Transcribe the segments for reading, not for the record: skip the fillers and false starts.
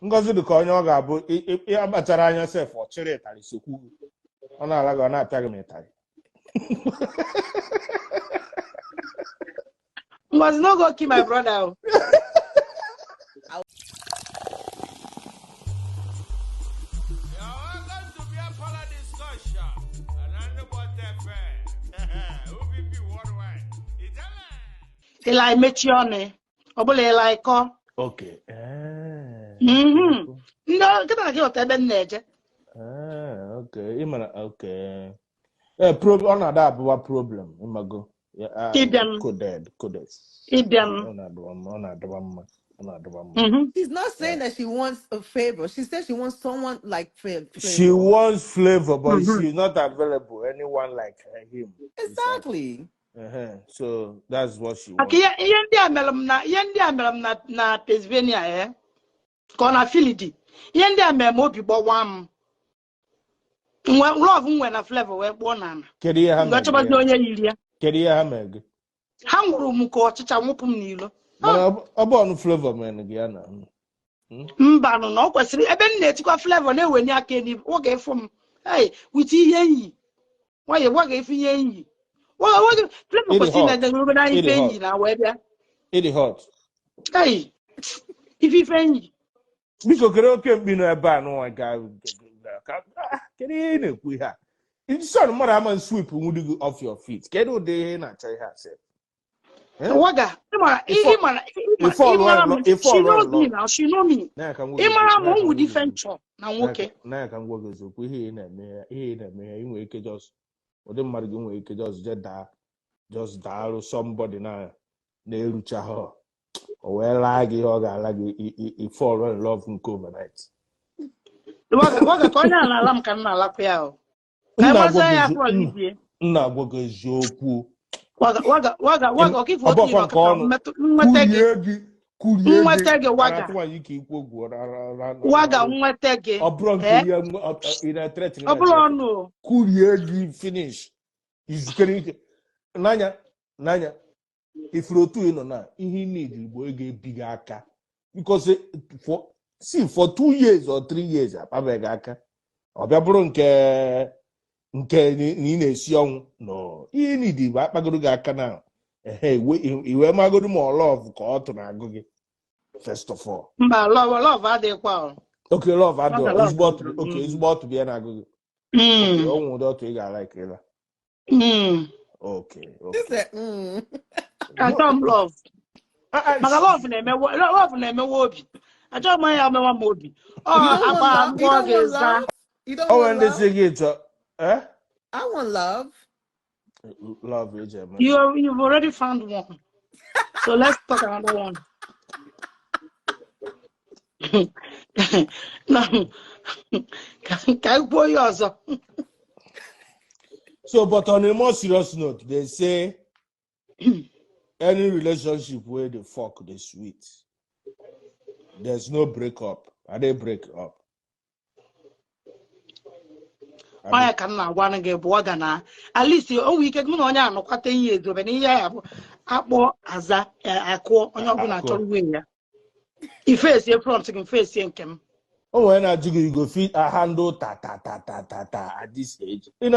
Ngozi dị ka onye ọ ga-abụ akpachara anya sef, ọ chịrị ịtarị sekwu gị. Ọ na-ala gị, ọ na-apịa gị ma ịtarị. Ngozi no go kill my brother o. You're welcome to Beer Parlor Discussion. And what FM. OBP Worldwide. Italian. Ịla emechi ọnụ ọ bụla ịla ịkọ. Okay. Ndị nkịta na gị ghọta ebe m na-eje. Okay. Ị mara, okay. Ọ na-ada abụwa problem, ịmago. Yeah, ah, Ịbịa m. Coded, coded. Ịbịa m. Ọ na-adịwa mma, ọ na-adịwa mma, ọ na-adịwa mma. She's not saying that she wants a favor. She said she wants someone like She Flavor. wants flavor, but she's not available. Anyone like him. Exactly. So that's what she Maka wants. ihe ndị a mere m na ihe ndị a mere m na Pennsylvania, ka ọ na Philly dị. Ihe ndị a mere m obi gbawa m. Nwe love nwe na Flavor wee kpụọ n'ala. Kedu ihe ha Mgbe mere gị chọbazi ya? onye yiri ya. Kedu ihe ha mere gị? Ha nwụrụ m ka ọchịcha nwụpụ m n'ilo. Mana ọ bụ ọnụ Flavor mere gị ya na. Mbanụ na ọ kwesịrị ebe m na-etikwa Flavor na-ewenye aka elu oge ịfụ m. Hey, with ihe enyi. Nwayọ gwa ga-efu ihe enyi. Nwoge Flavor Ịdị kwesịrị hot. na-eje n'obodo anyị Ịdị ife hot. enyi na wee bịa. Ịdị hot. Hey, ife enyi. Biko kere oke mkpi nọ ebe a n'ụwa kedu ihe ị na-ekwu ihe a? Son mmadụ ama sweep nwudi gị off your feet. Kedu ụdị ihe ị na-achọ ihe a sị? Waga, ịmara ịmara ịmara m, she knows me now, she know me. Ịmara m ụmụ dị nchọ na nwoke. Na ka m gwa gị eziokwu, ihe ị na-eme ihe ị na-eme ya, ị nwere ike just ụdị mmadụ gị nwere ike just je daa just daalụ somebody na na-erucha ha, o wee laa gị ihe ọ ga-ala gị, i fall in love nke overnight. Waga, waga ka onye a na-ala m ka m na-alakwa ya o. Ka Nna ịgbazie ya agwa gị afọ olivie. nna agwa gị eziokwu. Waga, waga, waga, waga, ọka ife otu Ọbọkwa ire nke ọkata ọnụ. nweta gị. Kurie gị, kurie gị. Nweta gị, waga. Atụwanyị ike ikwu ogwu Waga, nweta gị. Ọ bụrụ nke ihe ị na-threaten Ọ bụrụ ọnụ o. Kurie gị finish. Izukere ike. N'anya, n'anya, ifuru otu ị nọ na ihe ị need bụ ego ebi gị aka. Because for see for 2 years or 3 years akpabeghị aka. Ọ bịa bụrụ nke nke na ị na-esi ọnwụ no ihe ị need bụ akpagoro gị aka na ehe iwe magoro ma ọ love ka ọ tụrụ agụ gị first of all. Mba, love, love adịghịkwa o. Okay, love adịghị. Love, Ezigbo ọtụ, okay, ezigbo ọtụ bịa na-agụ gị. Okay, o nwere ụdị ọtụ ị ga-ala ịla. Okay, She okay. said, Achọghị m love. Ah, ah, Maka love na-emewe love na-emewe obi. Achọghị m ya emewa m obi. Ọ You don't want agba love? You ngwa don't want ga-eza. love? You don't O want nwere ndị love? si gị chọ eh? I want love. Love eji eme. You've already found one. So let's talk another one. No. Ka anyị kwuo ihe ọzọ. So, but on a more serious note, they say any relationship where the fuck they sweet, there's no breakup. Are they break up? Onye ka m na-agwa gị bụ ọ ga na at least o nwere ike mụ na onye anọkwata ihe edobe na ihe ya bụ akpọ aza akụọ onye ọbụla Akụọ. chọrọ uwe ya ifesie front gị mfesie nke m. O nwere na-ajụ gị, you go fit handle ta ta ta ta ta ta at this age? Ị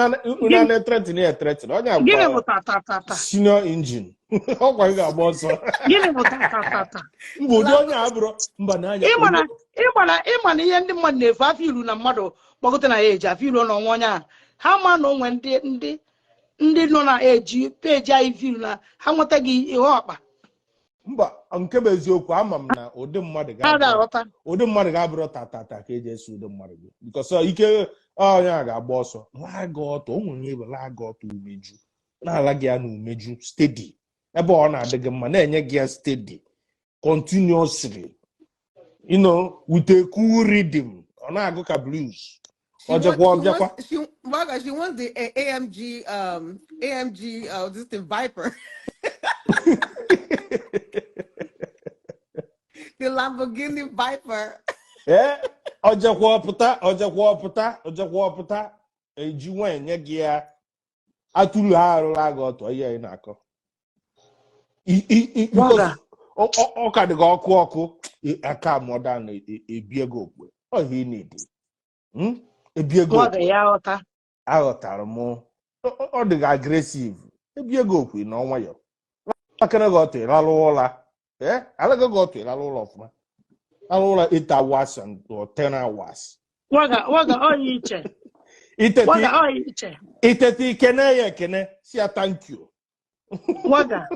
na threaten ya threaten onye Gịnị bụ agwa ta ta ta ta? Senior engine ọkwa gị ga-agba ọsọ. Gịnị bụ ta ta ta ta? Mba, ụdị onye a bụrụ mba n'anya. Ịma na ihe ndị mmadụ na-efu afọ iru na mmadụ gbagote na ya eji afọ iru na ọnwa onye a ha ma na onwe ndị ndị ndị nọ na eji peji anyị firu na ha nweta gị ihe ọkpa. Mba, nke bụ eziokwu, ama m na ụdị mmadụ ha ga-abụrụ ga-aghọta. Ụdị mmadụ ga-abụrụ ta ta ta ka eji esi ụdị mmadụ gị because ike onye a ga-agba ọsọ laa gị ọtọ. O nwere ebe laa gị ọtọ umeju na-ala gị ya na umeju steady ebe ọ na-adị gị mma na-enye gị ya steady continuously, with a cool rhythm, ọ na-agụ ka blues. She Ọ jekwa wants, she ọbịakwa. wants, she, Waga, she wants the AMG, AMG, this thing Viper, the Lamborghini Viper. Ee, ọ jekwa ọpụta, ọ jekwa ọpụta, ọ jekwa ọpụta, eji nwa nye gị ya atụrụ ha arụla gị ọtọ ihe ị na-akọ. Waga. Ọ ka dị gị ọkụ ọkụ, aka mọda na ebie gị okwe. Ọ ihe ị na-ede. Ebie gị Waga okwe. ya ghọta. Aghọtara m. Ọ dị gị aggressive. Ebie gị okwe na nwayọ. Akara gị ọtọ ịlalụ ụla. Ee, alaghị gị ọtọ ịlalụ ụlọ ọfụma. Lalụ ụla 8 hours and or 10 hours. Waga waga ọya iche. Itete Waga ọya iche. itete ikene ya ekene si ya thank you. Waga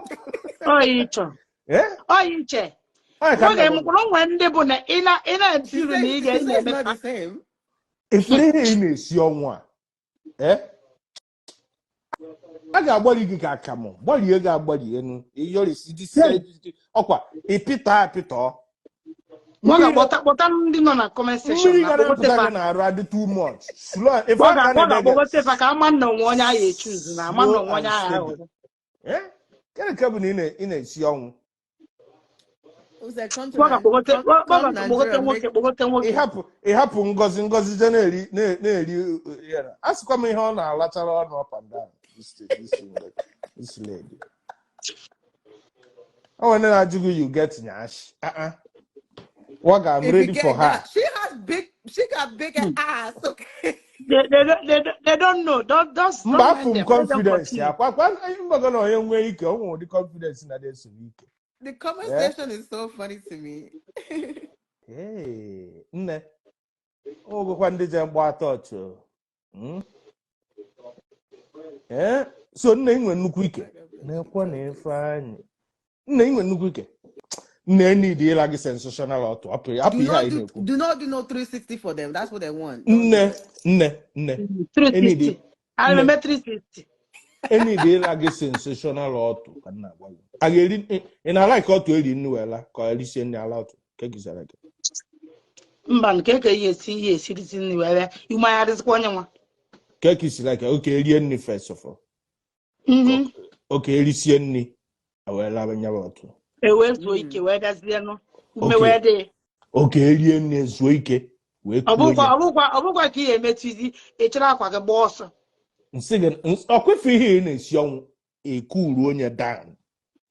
ọya iche. Eh? Ọya iche. Ọ ka m Waga na-agwa gị. ịmụkwara onwe ndị bụ na ị na ị She na-efiru na said ị ga she ị said it's not na-emepa. the same. Ifuru ihe ị na-esi ọnwụ a. Eh? A ga-agbali gị ka akamụ gbalie gị agbali enu ịyọrisi ọkwa ịpịta apịtọ. Waga Mmiri kpọta kpọta ndị nọ na comment section mmiri na ga na-apụta kpọgote gị fa. n'arụ adị too much. Slow ife Waga aka waga na-ede gị kpọgote fa ka ama nna onwe onye agha echuzu na ama nna slow onwe and onye agha steady. aghọrọ. Eh? Gịnị ka bụ na ị na-esi ọnwụ? Who said come to Waga kpọgote come waga come kpọgote Nigeria nwoke make kpọgote nwoke. Ịhapụ ngozi ngozi je na-eri na-eri ya na a sịkwa m ihe ọ na-alachara ọnụ up and down. This lady. Ọ nwere ndị na-ajụ gị you get nyash. Uh-uh. Waga, I'm if you ready for get her. that she has big she got big ass, okay. They don't know. Don't don't Mba don't afụ mind m them. Let them confidence ya continue. kwa kwa mbago na onye nwee ike ọ nwere ụdị confidence na na-esoro ike. The comment Eh? section is so funny to me. Hey, nne ogwekwa ndị je mgba atọ o. Eh? So nne inwe nnukwu ike na-ekwe na Ifeanyị nne inwe nnukwu ike nne need ịla gị sensational ọtụ hapụ hapụ Do ihe not anyị do na-ekwu. do not do no 360 for them. That's what they want. Don't do Nne it. nne nne 360. enidi I nne remember 360. enidi ịla gị sensational ọtụ ka nna agwa gị. A ga-eri ị na-ala ka ọtụ eri nnu wela ka ọ erisie nne ala ọtụ ke gị zara gị. Mba nke ka ihe esi ihe esirizi nri wee bịa ime ya adịzikwa onye nwa. Ke ka isi like oke erie nri first of all. Oke erisie nri wee laba nyaba ọtụ. E wee zuo ike wee bịazie nụ ume Oke wee dị. oke erie nri zuo ike wee Ọ kuo bụkwa ya. ọ bụkwa ọ bụkwa ka ihe emetụzi echere akwa gị gbaa ọsọ. Nsị gị ọkwefu ihe ị na-esi ọnwụ ekuru onye down.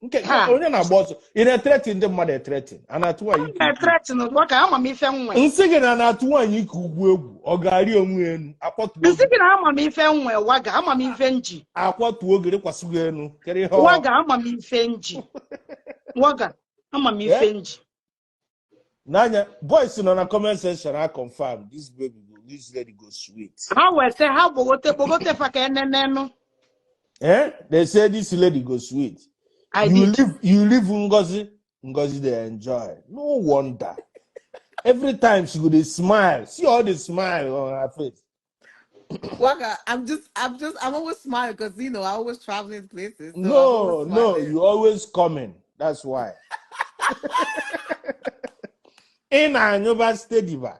Nke Ha onye na-agba ọsọ ị na-etretin ndị mmadụ etretin a na-atụ nwaanyị ike ugwu. na-etretin gwa ka ama m ife nwe. Nsị gị na na-atụ nwaanyị ike ugwu egwu ọ ga-arị onwe ya enu akwatuo Nsị gị gị na ama m ife nwe waga ama m ife nji. akwatuo gị rịkwasị gị enu kedu ihe ọ Waga ama m ife nji. Waga ama m Eh? ife nji. N'anya boys nọ na comment section a confirm this baby go this lady go sweet. Ha wee sị ha gbogote gbogote fa ka enenenụ. Eh? They say this lady go sweet. I You did. live you live Ngozi, Ngozi they enjoy. No wonder. Every time she go dey smile. See all the smile on her face. Waka, I'm always smiling because you know I always traveling places, so I'm No, always no, smiling. you always coming. That's why. Ị na-anyụba steady ba.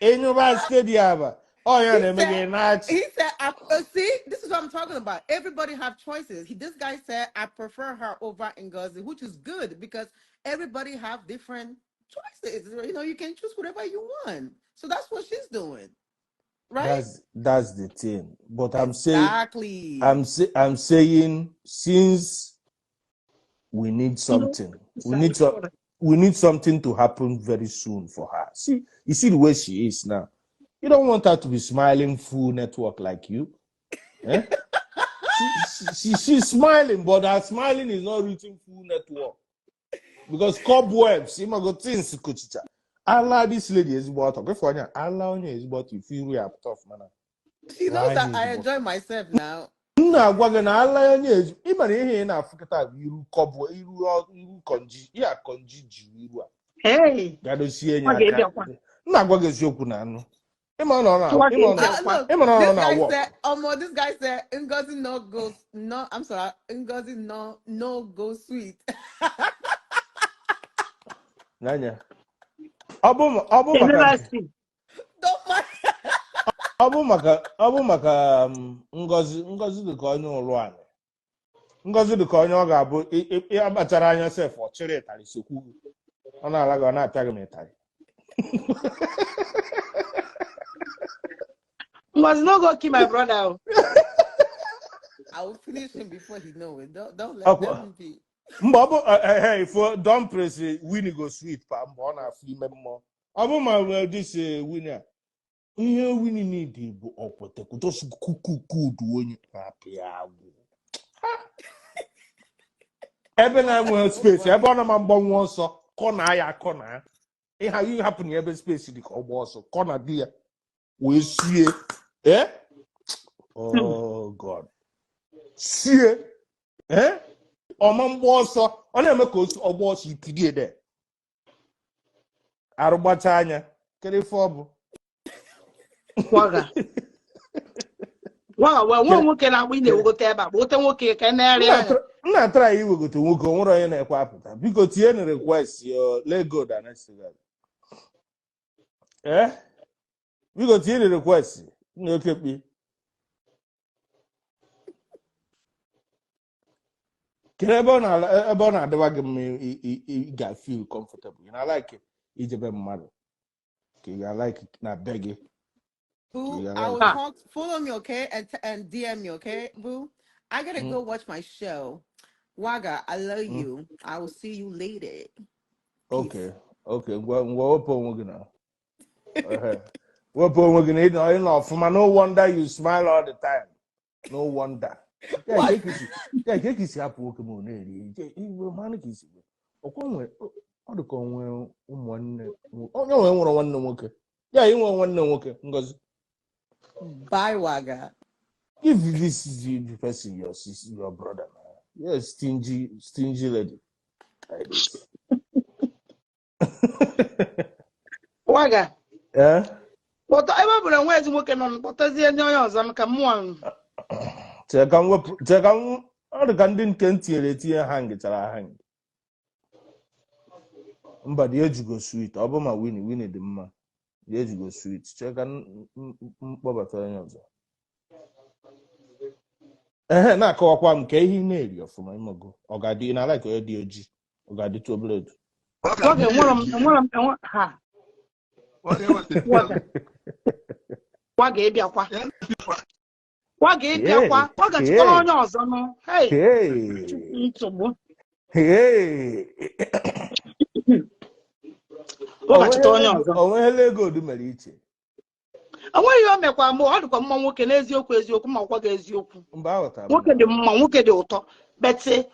Ịnyụba steady aba. Ọ ya He na-eme gị said, na-achị. he said, see, this is what I'm talking about. Everybody have choices. This guy said, I prefer her over Ngozi, which is good because everybody have different choices. You know, you can choose whatever you want. So that's what she's doing, right? That's the thing. But I'm saying Exactly. I'm saying since we need something, we need something to happen very soon for her. See, you see the way she is now. You don't want her to be smiling full network like you. Eh? She's smiling, but her smiling is not reaching full network because cobwebs. Imago things kuchicha. Allah, this lady is what okay Allah onye is what you feel we are tough man. She knows that Why I is enjoy myself now. M na-agwa gị na ala onye ezi ị mara ihe ị na-afụ kịta bụ iru kọbụ iru iru kọnji ihe a kọnji ji iru a Hey, gadosie ọ enye aka. ga-ebiakwa. M na-agwa gị eziokwu na anụ ịma na ọ na Tụwa ịma na ga-ebiakwa. Look, ịma na ọ this na guy work. said, this guy said, Ngozi no go, no, I'm sorry, Ngozi no, no go sweet. N'anya ọ bụ ọ bụ They maka never see. Don't mind. Ọ bụ maka Ngozi Ngozi dị ka onye ụlụ anyị. Ngozi dị ka onye ọ ga-abụ akpachara anya sef ọ chịrị ịtarị sekwu gị. Ọ na-ala gị ọ na-apịa gị ma ịtarị. Ngozi no go kill my brother. I will finish him before he know it. Don't let Ọkwa him be. Mgbe ọ bụ ifo don press Winnie go sweet pa mgbe ọ na-afụ ime mmụọ. Ọ bụ ma well, this Winnie a, ihe Winnie need bụ ọkwetekwu just kukukudu onye na-apị agwụ. Ebe na-enweghị space, ebe ọ na-ama mgbanwe ọsọ, kọna ya kọna. Ịha ịhapụ na ebe space dị ka ọ gba ọsọ, kọna di ya wee sie. Eh? Oh God. Sie. Eh? Ọma mgba ọsọ, ọ na-eme ka ọ gba ọsọ ikirie de. Arụ gbacha anya, kedu ife ọ bụ? Waga. Waga, wee nwa nwoke na-akpọ ị na-ewegote ebe a, gbote nwoke ka ị na-ere anya. M na-atara ya iwegote nwoke, o nwere onye na-ekwe apụta. Biko tinye na request yo Lego da na Instagram. Eh? Biko tinye na request na okekpi. Kedu ebe ọ na ebe ọ na-adịwa gị mma ị ga-feel comfortable? Ị na-like ijebe mmadụ ka ị ga-like na be gị? Boo, Yeah, I will Ah. talk. Follow me, okay? And DM me, okay, boo? I gotta go watch my show. Waga, I love you. I will see you later. Peace. Okay, ngwa ngwa, wepụ onwe gị na. Ehe. Wepụ onwe gị na ịnọ ọfụma. No wonder you smile all the time. No wonder. Ya What? ka isi hapụ nwoke ma ọ na-eri igwe mmanụ ka isi ọkwa nwe ọ dị ka o nwere ụmụnne onye nwere nwanne nwoke ya inwe nwanne nwoke Ngozi. Bye, Waga. Give this the person your sister, your brother, man. Yes, stingy, stingy lady like this. Waga. Eh? Kpọta ebe ọ bụla nwa ezi nwoke nọ, kpọtazie ndị onye ọzọ ka mmụọ. Chee ka m wepụ, chee ka m ọ dị ka ndị nke m tinyere etinye ha ngịchara ha mba dị ejugo sweet. Ọ bụ ma Winnie, Winnie dị mma dị ejugo sweet. Chee ka m kpọbata onye ọzọ. Ehe, na-akọwakwa m ka ihe ị na-eri ọfụma ịmago ọ ga-adị ị na-ala ka onye dị ojii ọ ga-adịtụ obere edu. Waga, enwere m enwere m enwe ha. Waga. Waga ịbịakwa. Waga ịbịakwa. Waga chịkọrọ onye ọzọ nụ. Hey, Hey! nsogbu. Hey! Waga chịta onye ọzọ. O nweghị ego odu mere iche. O nweghị ihe o mekwa mgbe ọ dịkwa mma nwoke n'eziokwu eziokwu ma ọkwa gị eziokwu. Mgbe aghọtara m. Nwoke dị mma, nwoke dị ụtọ. Beti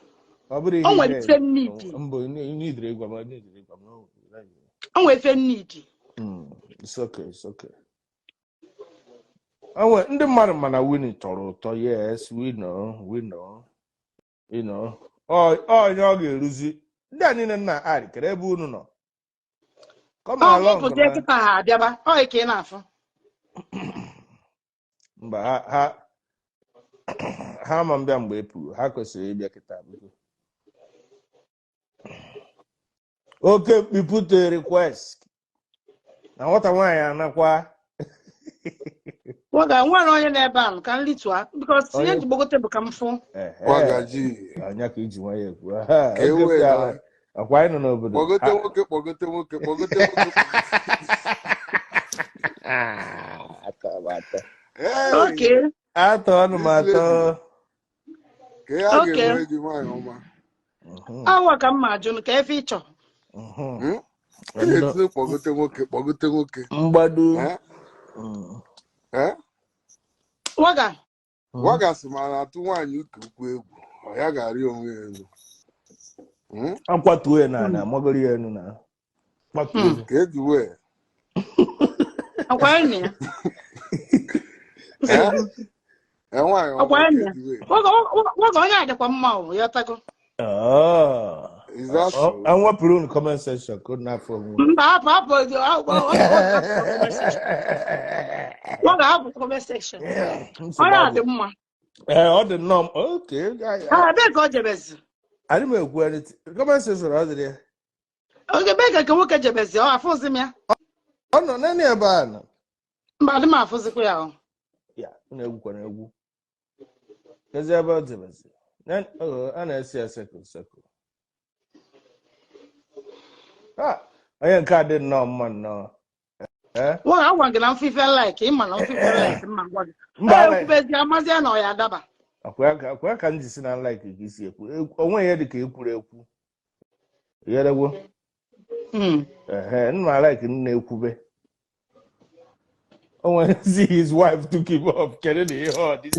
Ọ bụrụ ihe o nwere ị ife nnidi. Mbụ n'idiri ịgwa m n'idiri ịgwa m. O nwere ife nnidi. It's okay, it's okay. Onwe ndị mmadụ mana Winnie tọrọ ụtọ. Yes, we know, we know. You know. Ọ onye ọ ga-eruzi. Ndị a niile nna arị kere ebe unu nọ. Come Ọ along pụta na. kịta ha abịaba. Ọ ka ị na-afụ. Mba ha ma mbịa mgbe e pụrụ. Ha kwesịrị ịbịa kịta biko. Oke mkpipụta request. Na nwata nwaanyị anakwa. Waga nwere onye na-ebe a ka m litua because ihe Onye nji gbagote bụ ka m fụ. Ehe. Wagaji. Anya ka iji nwayọ ekwu. Ka e Oke wee pịara. na Ọkwa anyị nọ n'obodo. Kpọgote nwoke, kpọgote nwoke, kpọgote nwoke. Atọ m atọ. Hey, Okay. Atọ ọnụ m this atọ. lady, ka ihe a Okay. ga-emere gị nwaanyị ọma. Awa ka m ma ajụ ka efe ịchọ. Ị na-etinye kpọgote nwoke, kpọgote nwoke. Mgbado. Eh? Eh? Waga. Waga sị ma na-atụ nwaanyị ụka ukwu egwu, ọ ya ga-arị onwe ya elu. Akwatuo ya na ana, amagoro ya elu na. Kwatuo ya. Ka eji wee. Akwa ya na ya. Eh? Eh, nwaanyị ọma, Akwa ya ka na ya. eji wee. Waga waga onye a dịkwa mma o, ya tago. Ah. Is that so? Ọ wepụrụ unu comment section ka unu na-afọ onwe unu. Mba hapụ hapụ hapụ comment section. Waga hapụ comment section. Nsogbu Onye a dị adị. mma. Ee, ọ dị nnọọ okay. Ha ebee ka ọ jebezi? Adị m ekwu anything. Comment section ọ dịrị ya. Oge ebee ka nke nwoke jebezi? Ọ afụzi m ya. Ọ nọ naanị ebe a nọ. Mba adị m afụzikwa ya o. Ya, unu egwukwana egwu. Kezi ebe ọ jebezi. A na-ese ya sekụl sekụl. Ah, onye nke a dị nnọọ mma nnọọ. Eh? Waga agwa gị na mfife like, ịma na mfife like mma gwa gị. Mba, Ee, ekwubezi amazie na ọ ya adaba. Akwa ka m ji si na like ka isi ekwu. Onwe ihe dị ka ekwuru ekwu. Yeregwo. Ehe, nna like nna ekwube. O nwere see his wife took him up. Kedu na ihe ọ dị?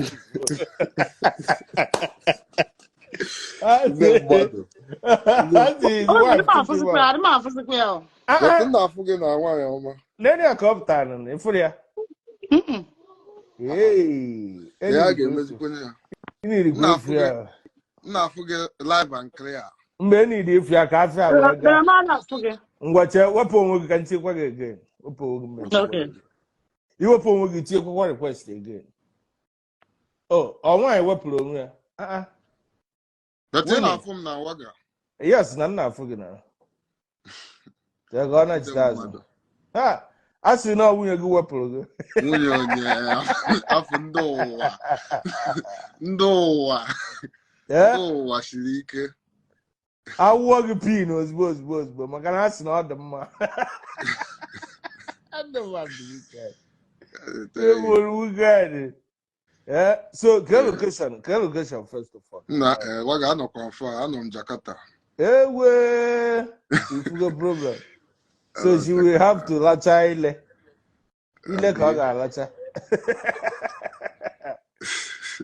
Ndị mmadụ. Asị his Ọ wife dị m took him afụzikwa up. ya, adị m afụzikwa ya o. Ah, But ah, m na-afụ gị na nwaanyị ọma. Nene ya ka ọ pụtara na ịfụrụ ya. Mm-mm. Hey, Na ya enyi ga-emezikwa ya. enyi M na-afụ efu gị ya. m na-afụ gị live and clear. Mgbe enyi dị efu ya ka afọ a wee Bere gaa. m a na-afụ gị. Ngwa chee, wepụ onwe gị ka nchekwa gị again. Wepụ onwe gị mgbe nchekwa Okay. gị. Iwepụ onwe gị tinyekwakwa request again. Oh, ọ nwaanyị wepụrụ onwe ya. Ah, ah. But ị Winnie. na-afụ m na waga. Yes, na nna afụ gị na. Chee ka ọ Ndị na-echite azụ. mmadụ. Ha, a sị na ọ nwunye gị wepụrụ gị. Nwunye onye afọ ndị ụwa. Ndị ụwa. Ee, Ndị ụwa siri ike. Awụọ gị pin ozugbo ozugbo ozugbo maka na a sị na ọ dị mma. Ndị mmadụ ike. Egburu weekend. Eh, so ke location, ke location first of all. Nna waga anọkwa mfọ a, anọ m Jakarta. Ewe, ifugo problem. So she will have to lacha ile. Ile ka ọ ga-alacha.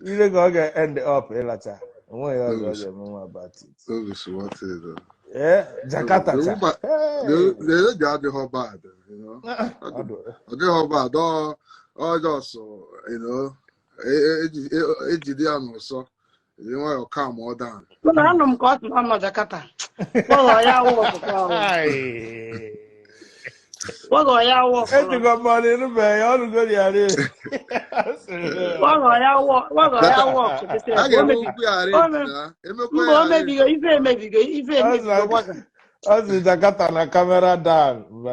Ile ka ọ ga-end up ịlacha. Onweghị ọzọ ọ ga-emenwe about it. Service what is it? Eh, Jakarta cha. Hey. The lady adịghọ bad. Ọ dị- Ọ dịghọ bad. Ọ just, ejide ya n'ụsọ. Ejiri nwayọọ calm ọ down. Mana anụ m ka ọ sị na ọ nọ Jakarta. Wọgọ ya awụ ọkụkọ ahụ. Ai. Wọgọ ya awụ ọkụkọ. Ejikwa mmanụ ịnụbeghị ya ọnụgo ya rị. Wọgọ ya awụ wọgọ ya awụ ọkụkọ. A ga-eme okwu ya arrange na. Emekwa Mba ya o arrange. mebigo ife emebigo ife emebigo waga. Ọ sị Jakarta na camera down. Mba,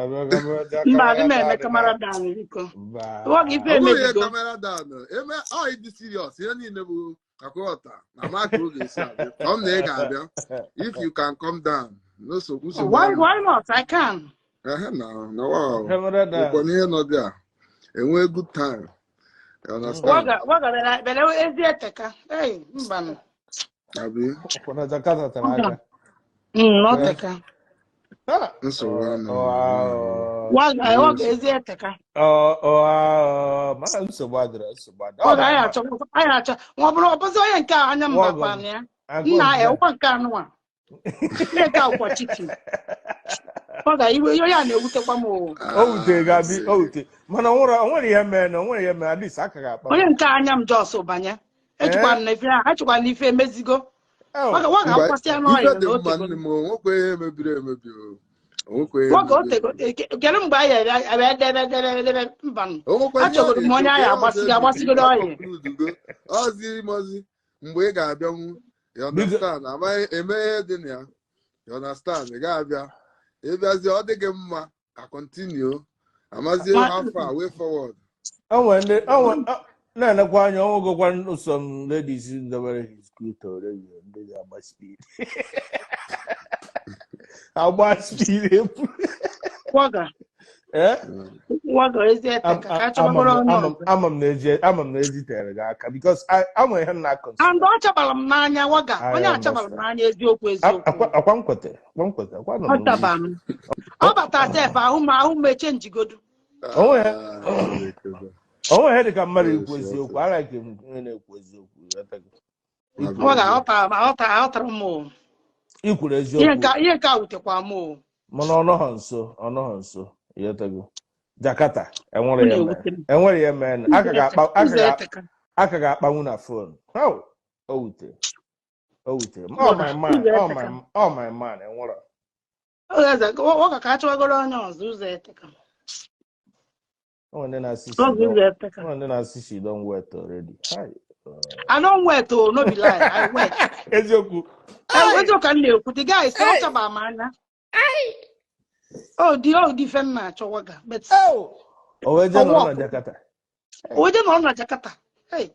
Mba adị m eme camera camera down. down biko. Mba. Wọgọ ife Ọ bụrụ ihe emebigo. camera down. Eme ọ ịdị serious. Ihe niile bụ akwụghọta na ma ka ọ ga-esi abịa. Ọ m na ị ga-abịa. If you can come down. No nsogbu nsogbu Why adị. why not? I can. Ehe na na wow. Camera Ụkwa down. n'ihe nọ dị a. Enwe good time. You understand? Waga waga bere bere ezi eteka. Hey, mbanụ. Abi Ọkwa na Jakarta tara aka. Ọ teka. Ha! Nsogbu anọ. Ọ Waga waga ezi eteka. ọ mana nsogbu adịrọ, nsogbu adịrọ. Ọ Waga anyị na-ama. achọ anyị achọ. Nwa bụrụ ọbụzi onye nke a anya m Waga bakwa m. na ya. Agụ Nna ya nze. ụkwa nke anụnwa. Ihe nke akwụkwọ chitin. Waga iwe ihe ya na-ewutekwa m o. O wutere gị abi, o wutere. Mana o nwere ihe mere na o nwere ihe mere at least aka ga-akpa. Onye nke anya m jos banye. Ejikwa na ife ejikwa na ife emezigo. Waga waga Mgbe akwasị ya n'ọya ife dị na mma otego. nne m, o nwekwa ihe mebiri emebi o. O nwekwa ihe Waga mebiri otego emebi. kedu mgbe anyị abịa debe debe debe mbanụ. O nwekwa ihe ọ Achọgoro m onye ga-ekwu anyị ihe ọzọ agbasigo emebiri agbasigoro ọyị. conclude ozi imozi mgbe ị ga-abịanwu. You Biko understand? Amaghị eme ihe dị na ya. You understand? Ị ga-abịa. Ịbịazie ọ dị gị mma a continue. Amazie how far way forward. O nwere ndị o nwere na-enekwa anya onwegokwa some ladies dobere his scooter radio ndị ga-agba speed. Agba speed epu. Waga Eh? waga ezi eteka ka achọbagoro onye ọzọ. Ama m na ezitere gị aka because ama ihe m na-consider. And ọ chabara m n'anya waga I onye achabara m understand. n'anya eziokwu eziokwu. Akwa m kwete, akwa m kwete, akwa nọ Ọ m chabara m. Ọ bata sef ahụ m ahụ m echenjigodu. Onwe ya Ah, Chineke. onwe ihe dị ka mmadụ ikwu Yes, eziokwu. I like him onye na-ekwu eziokwu. Ghọtago? Abi. Waga aghọtara m aghọtara aghọtara m o. Ikwuru Ihe eziokwu nke ihe nke a wutekwa m o. Mana ọ nọghọ nso, ọ nọghọ nso. Ịghọtago? Jakarta enwere Ọ ya mere na-ewute m. enwere ya mere Ụzọ aka ga-akpa eteka aka ụzọ ga eteka. Aka ga-akpanwu na phone. How o wutere, o wutere m. Oh Waga my man, ụzọ oh eteka. my, oh my man, enwere. Ụzọ waga ka achọwagoro onye ọzọ ụzọ eteka. O nwere ndị na-asị she Waga don ụzọ eteka. o nwere ndị na-asị she don wet already. Hi. I don wet o, no be lie, I wet. Eziokwu. Eziokwu ka m na-ekwu, the guy sị ọ chaba m anya. Oh, di oh di ife m na-achọ waga but Oh! O wee jee ọ nọrọ na wọkụ. Jakarta. O wee jee nọrọ na Jakarta. Hey,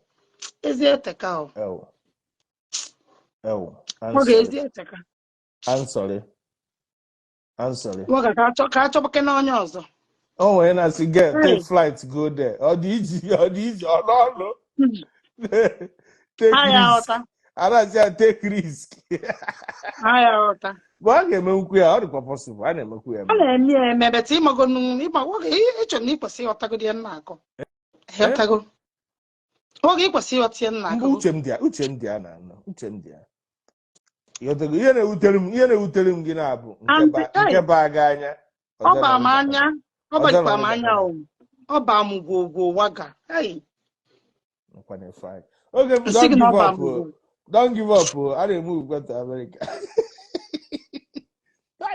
ezi eteka o. Ew. Ew. I'm Waga sorry. ezi eteka. I'm sorry. I'm sorry. Waga ka achọ ka achọbake na onye ọzọ. O nwere na-asị get Hey. take flight go there. Ọ dị iji ọ dị iji ọnụ ọnụ. Take Ha ya risk. ghọta. Anaghịzi ya take risk. Ha ya ghọta. Ma a ga-emenwukwu ya, ọ dịkwa possible, a na-emekwu ya A eme. na-eme ya eme, but ịmagonu ịma oge ịchọ na ịkwesị ịghọtagodi ihe m na-akọ. Ịghọtago oge ịkwesị ịghọta ihe m Mbụ na-akọ. uche m dị ya, uche m dị ya na anọ uche m dị ya. Ịghọtago ihe na-ewutere m, ihe na-ewutere m gị na-abụ nke And ba hey, nke ba gị anya. Ọ Ọzọ baa nọrọ m anya. Jakata. Ọ Ọzọ balikwa nọrọ m anya. Jakata. O ọ baa m gwogwo, waga. Hey, Nkwa na-efe anyị. Oge m nsị don't gị na give ọ baa up m o. gwogwo. Don't give up o. A na-emove to America.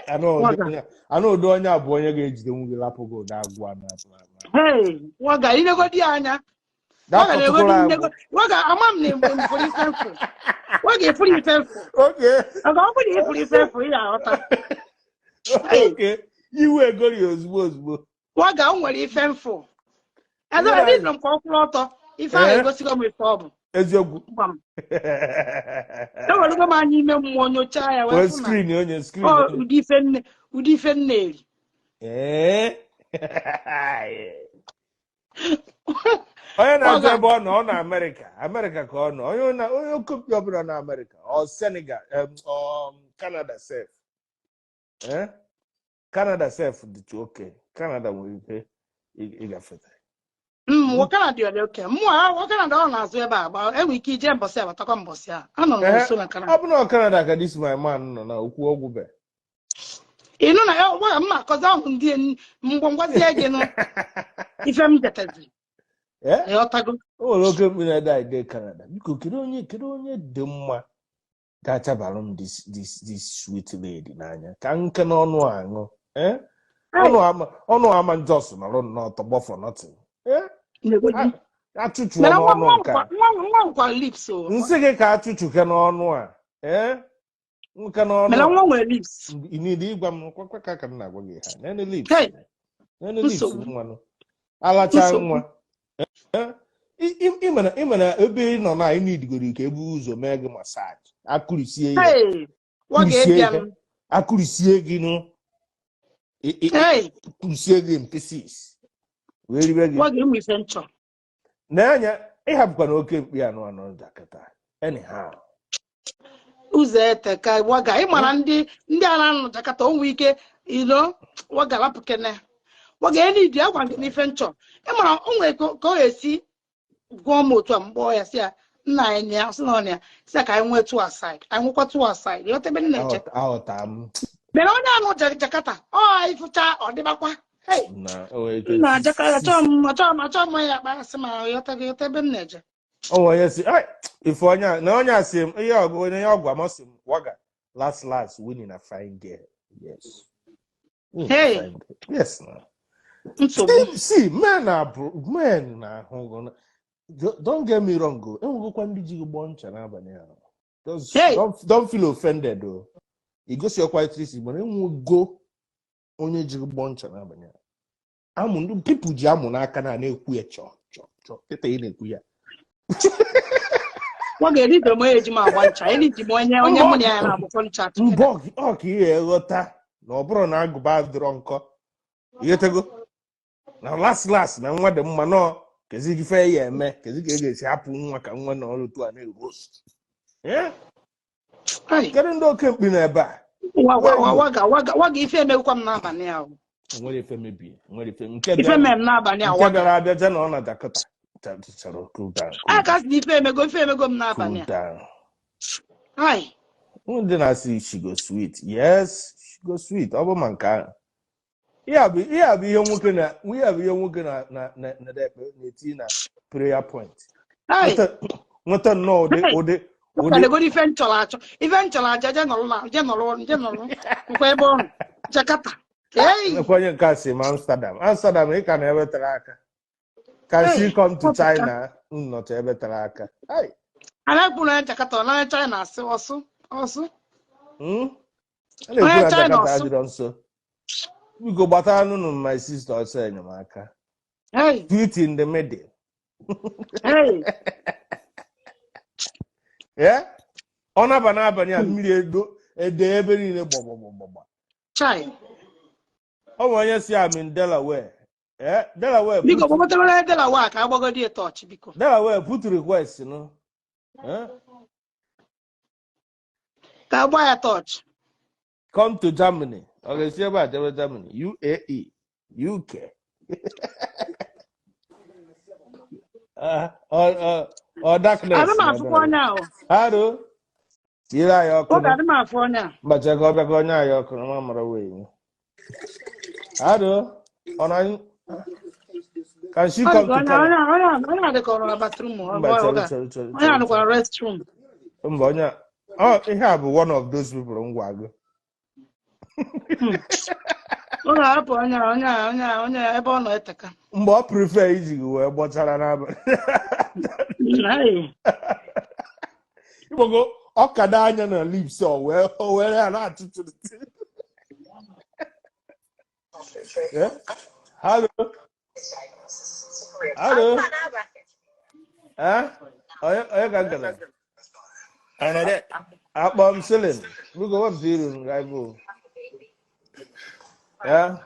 Anụ ụdị Waga. onye, anụ ụdị onye a bụ onye ga-ejidenwu gị, lapụ gị ụdị agwụ a na-apụ apụ. Hey, waga, inegodi ya anya. Waga Dapụtụkwara na-egodi agwụ. nego waga, ama m na efuru ife mfụ. Waga, efuru ife mfụ. Maka ọ bụrụ na efuru ife mfụ, ị ga-aghọta. Hey, Okay, iwe egori ozugbo ozugbo. Waga, o nwere ife mfụ. Ezo Ihe na ebe m ka ọ kwụrụ ọtọ, ife ahụ egosigo m ife ọ bụ. Eziokwu. Gwa m, ewerego m anya ime mmụọ nyochaa ya wee wee fụ na screen onye screen ọ onye. Ụdị ife nne, ụdị ife nne eri. Onye na-ajụ Waga. ebe ọ nọ, ọ na Amerịka, Amerịka ka ọ nọ. Onye na onye okopi ọbụla na Amerịka ọ Senegal, ọ Canada sef. Canada sef dịtụ oke. Canada nwere ike ịgafete. Nwoke dị oke mmụọ, nwoke na ọ na-azụ ebe a gba enwere ike ije mbọsị a, batakwa mbọsị a, anọ m nso na ọ Canada. bụ na Canada ka this my man nọ na okwu ọgwụ be. Ịnụ na ya gwa mma akọzi ahụ ndị ngwangwazie gị nụ ife m detezi. Ịghọtago? O nwere oke mkpi na-ede ide Canada. Biko, kedu onye dị mma ga-achabalụ m this sweet lady n'anya ka nke n'ọnụ aṅụ? Ọnụ ama, ọnụ ama njọs nọrọ nnọọ tọgbọ for nothing. Negodi. Achụchụọ Mana nwa n'ọnụ nwa nke a. Nwa nkwa lips o. Nsị gị ka achụchụke n'ọnụ a, nke n'ọnụ Mana a. nwa nwere lips. Ị niile ịgwa m kwakwa ka m na-agwa gị ha nene lips. Hey, nene lips. Nsogbu. Nwanụ alacha. Nsogbu. Nwa ịma na ebe ị nọ na ị nidigoro ka ebu ụzọ mee gị massage, akụrisie ihe. Hey, nwa kụrisie ga-ebịa ihe m. Akụrisie gị nụ Hey, kụrisie gị in pieces wee ribe gị. Nwa ga-enwe ife nchọ. N'anya ịhapụkwa na oke mkpi anụ anụ dakịta anyhow. Ụzọ ete ka waga, ị mara ndị a na-anọ Jakarta, o nwee ike ilo waga lapụkene waga enidi agwa gị n'ife nchọ. Ị mara o nwee ka ọ ga-esi gụọ m otu a, mkpọọ ya, si ya nna anyị ya, sị na ọ na ya si ya ka anyị nwee two aside, anyị nwekwa two aside. Ịghọta ebe m na-eche? Aghọta m. Mere onye anụ Jakarta ọ anyị fụcha ọ dịbakwa. Hey, Na o nwere ike. Nna Jakarta, achọghị m, achọghị m, achọghị m ya akpa asị ma ịghọta gị, ịghọta ebe m na-eje? O nwere onye si, "Ai, ife onye a na onye a sị m ihe ọgụ onye ọgwụ amasị m." Waga, last last, winning a fine girl. Yes, winning a Hey. fine girl, yes na. Nsogbu. See, men are men na-ahụ. Don't get me wrong o, enwegokwa ndị ji gbọọ ncha n'abalị ahụ. Just Hey. don't feel offended o. Igosi ọkwa etu isi, mana enwego onye ji gbọọ ncha n'abalị ahụ. Amụ ndị people ji amụ n'aka na na-ekwu ya chọọ chọọ chọọ kịta ị na-ekwu ya. Nwa ga-eribe m onye eji m agba ncha, eriji m onye mụ na ya na-agbakọ ncha together. Mbọ ọ ka ị ga-eghọta na ọ bụrụ na agụba dịrọ nkọ, ịghọtago na last last na nwa dị mma nọọ kezi ife ya eme, kezi ka ị ga-esi hapụ nwa ka nwa nọ ọrụ otu a na-erost. Ai, Kedu ndị oke mkpi nọ ebe a? Waga, waga, waga, ife emegokwa m n'abalị ahụ. Nwere ife mebie, nwere ife nke Ife bịara mere m n'abalị a. Nke Waga. bịara abịa je na ọ na Dakota chọrọ cool down, cool A ka sị na ife emego, ife emego m n'abalị cool a. down. Ai, Ndị na-asị she go sweet, yes, she go sweet. Ọ bụ ma nke ahụ, ihe a bụ ihe nwoke na ihe a bụ ihe nwoke na na na na na-eti na prayer point. Ai, nweta nnọọ ụdị Hey. ụdị Ụka ụdị legoro ife m chọrọ achọ, ife m chọrọ aja, je nọrọ na je nọrọ, je nọrọ nkwa ebe ọ nọ Jakarta. Hey, Nekwa onye nke a si m Amsterdam. Amsterdam ị ka na ebe tere aka. Can she Hey, come to ọ pụta. China? Nnọtụ ebe tere aka. Hey. Anaghị na Jakarta, ọ naghị China asị ọsụ ọsụ. A na-ekwu Onye na China Jakarta ọsụ. adịrọ nso. Biko gbatara nụnụ my sister ọsọ enyemaka. Hey, Tweet in the middle. Hey. Yeah? Ọ naba n'abalị a, mmiri edo ede ebe niile gbọgbọgbọgbọgba. Chai. Ọ bụ onye si am in Delaware. Delaware Biko put kpọkọtara Delaware ka agbagodi tọọchị, biko. Delaware put request no. Eh? Ka agba ya torch. Come to Germany. Ọ ga-esi ebe a jebe Germany, UAE, UK. Ah, ọ darkness Adị m afụkwa na-abịara onye ahụ. Arụ tiere anyị ọkụ Oge nụ. adị m afụ onye a. Mbacha ka ọ bịa ka onye anyị ọkụ na nwa mara wee. Arụ ọ na can she Ọ come dịka to onye Canada? onye onye onye a dịka ọ nọ na bathroom ọ Mba, ọ chere oge a. chere chere Onye a chere nọkwa chere. na restroom. Mba, onye ọ ihe a bụ one of those people m gwa gị. Ọ ga-ahapụ onye a onye a onye a onye a ebe ọ nọ eteka. Mgbe ọ prefer iji gị wee gbọchara n'abalị. Ayi. Igbogo ọ ka na anya na lips ọ wee ya na-achụchụ. Yeah? Hello? Hello? Eh? Onye ka nkele? Another. Akpọ m Selin. Biko wepụta iru m ga bụ. Yeah?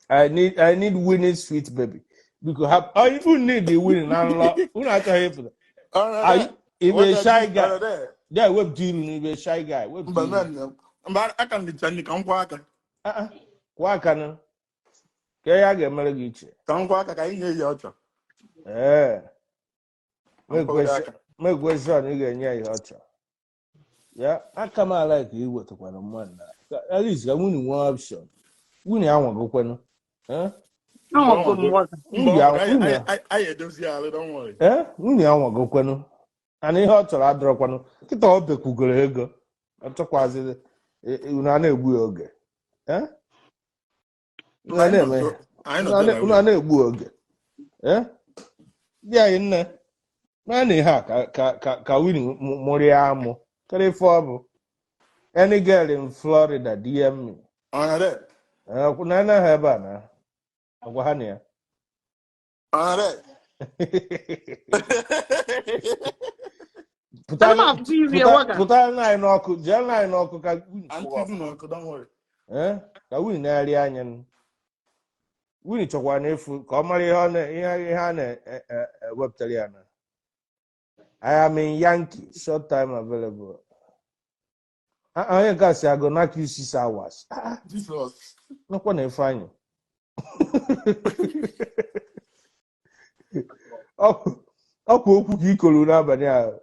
I need winning sweet baby. Biko ha oh, if you need the winning na nlọ, unu achọghị ịpụta. Are Another. you, if What a are shy you? guy, Another. yeah, wepụta iru na ibe shy guy, wepụta Mba iru. man, mba aka m dịcha nri ka m kwụọ aka. Ah ah, kwụọ aka nụ. Ka ya ga-emere gị iche. Ka m kwụọ aka ka anyị nye ya ọchọ. Ee, Ka m kwụọ aka. Mekwe sure na ị ga-enye ya ihe ọ chọrọ. Ya, aka m ala ka ị wetakwara mmadụ na at least ka nwunye nwee option. Nwunye anwagokwenụ. Eh? Anwago m waga. Mba Nwunye ọ bụ nwunye anyị edozi alụ, don't worry. Eh? Nwunye anwagokwenụ. Ana ihe ọ chọrọ adọrọkwanụ. Kịta ọ bekwugoro ego. Ọ chọkwazịrị unu a na-egbu ya oge. Eh? Unu Mba a anyị nọ na-eme nso anyị nọ unu a so na unu a nwunye. na-egbu oge. Eh? Di anyị nne. Naanị ihe a ka Winnie mụrịa amụ. Kedu ife ọ bụ? Any girl in Florida DM me. Another. Eh, na anaghị ebe a na agwa ha na ya. Another. Pụta Adị m afụkwa iru ya pụta waga. pụta anyị n'ọkụ jee anyị n'ọkụ ka Winnie Aunty kwụọ du ọfụma. n'ọkụ, don't worry. Eh? Ka Winnie na-arị anya nụ. Winnie chọkwara n'efu ka ọ mara ihe ọ na ihe a na-ewepụtara ya na. I am in Yankee, short time available. Ah, ah, onye nke a si agụ knock you 6 hours. Ah, ah, Jesus. Nọkwa na Ifeanyị. Ọkwa okwu ka ikolu n'abalị a.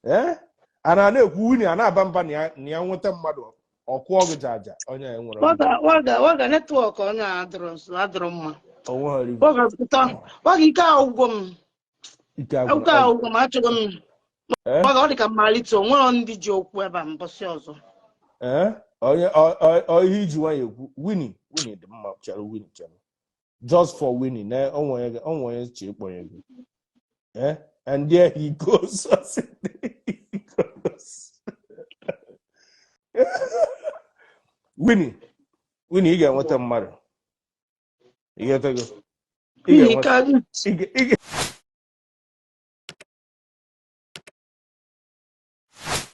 Eh? A na na-ekwu Winnie a na-aba mba na ya nweta mmadụ ọkụọ gị jaja onye a enwere Waga waga waga network onye a adịrọ nso adịrọ mma. Onwe ha. Waga pụta waga ike agwụgwọ m. Ike agwụrụ. Ike agwụgwọ m achọghị m. Eh? Waga ọ dị ka mmalite o nwere ndị ji okwu ebe a mbọsị ọzọ. Eh? Onye ihe iji nwayọ ekwu Winnie Winnie dị mma chere Winnie chere just for Winnie na onwe onye chi ịkpọnye gị. Eh? And there he goes. There he goes. Winnie Winnie ị ga-enweta mmadụ. Ị ga-enweta ị N'ihi ga-enweta ka ị ga